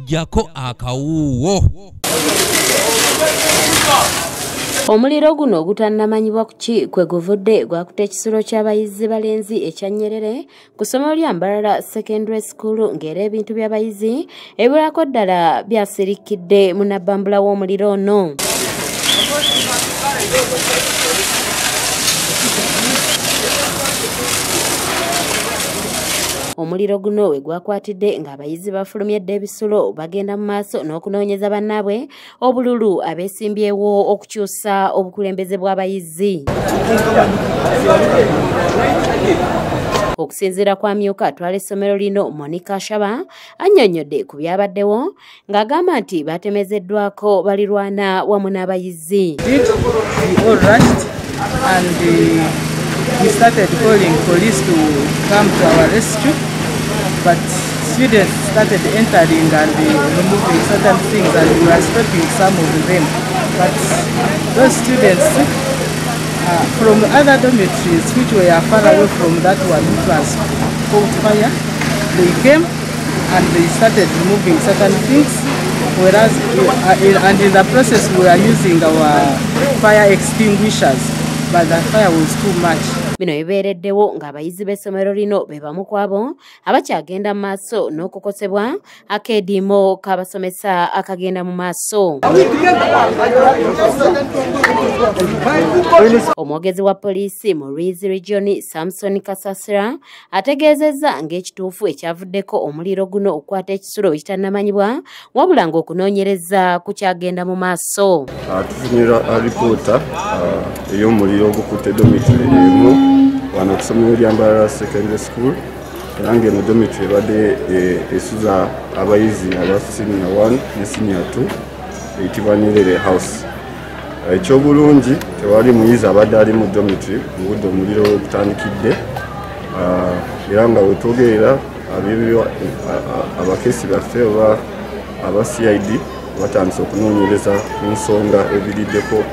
Jako akawuwo. Omuliro guno ogutannamanyibwa kuki kwe guvudde gwakutte ekisulo ky'abayizi balenzi ekya Nyerere ku ssomero lya Mbarara Secondary School, ng'era ebintu by'abayizi ebiwerako ddala byasirikidde mu nabbambula w'omuliro ono. Omuliro guno we gwakwatidde ng'abayizi bafulumye dda ebisulo bagenda mu maaso n'okunoonyeza bannaabwe obululu abeesimbyewo okukyusa obukulembeze bw'abayizi. Okusinziira kwa myuka atwala essomero lino Monica Shaba annyonnyodde ku byabaddewo ng'agamba nti batemezeddwako balirwana wamu n'abayizi. We started calling police to come to our rescue, but students started entering and removing certain things, and we were stopping some of them. But those students from other dormitories, which were far away from that one which was caught fire, they came and they started removing certain things. Whereas, and in the process, we were using our fire extinguishers, but the fire was too much. Bino bibeereddewo ng'abayizi b'essomero lino be bamu ku abo abakyagenda mu maaso n'okukosebwa akeediimo k'abasomesa akagenda mu maaso. Omwogezi wa poliisi mu Rwizi Region Samson Kasasira ategeezezza ng'ekituufu ekyavuddeko omuliro guno okukwata ekisulo ekitannamanyibwa, wabula ng'okunoonyereza kukyagenda mu maaso. Tufunira alipoota ey'omuliro ogukutte dormitory emu wano ku ssomero lya Mbarara Secondary School, era ng'eno dormitory ebadde esuza abayizi aba senior 1 ne senior 2 eyitibwa Nyerere House. Ekyobulungi tewali muyizi abadde ali mu dormitory mu budde omuliro ogutandikidde, era nga wetwogerera abakesi baffe oba aba CID batandise okunoonyereza ku nsonga ebiriddeko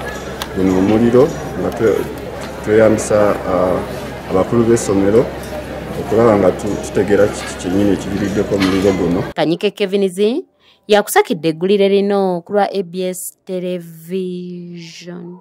guno omuliro nga tweyambisa abakulu b'essomero okulaba nga tutegeera kiki kyennyini ekiviriddeko omuliro guno. Kanyike Kevin yakusakidde eggulire lino ku lwa ABS Television.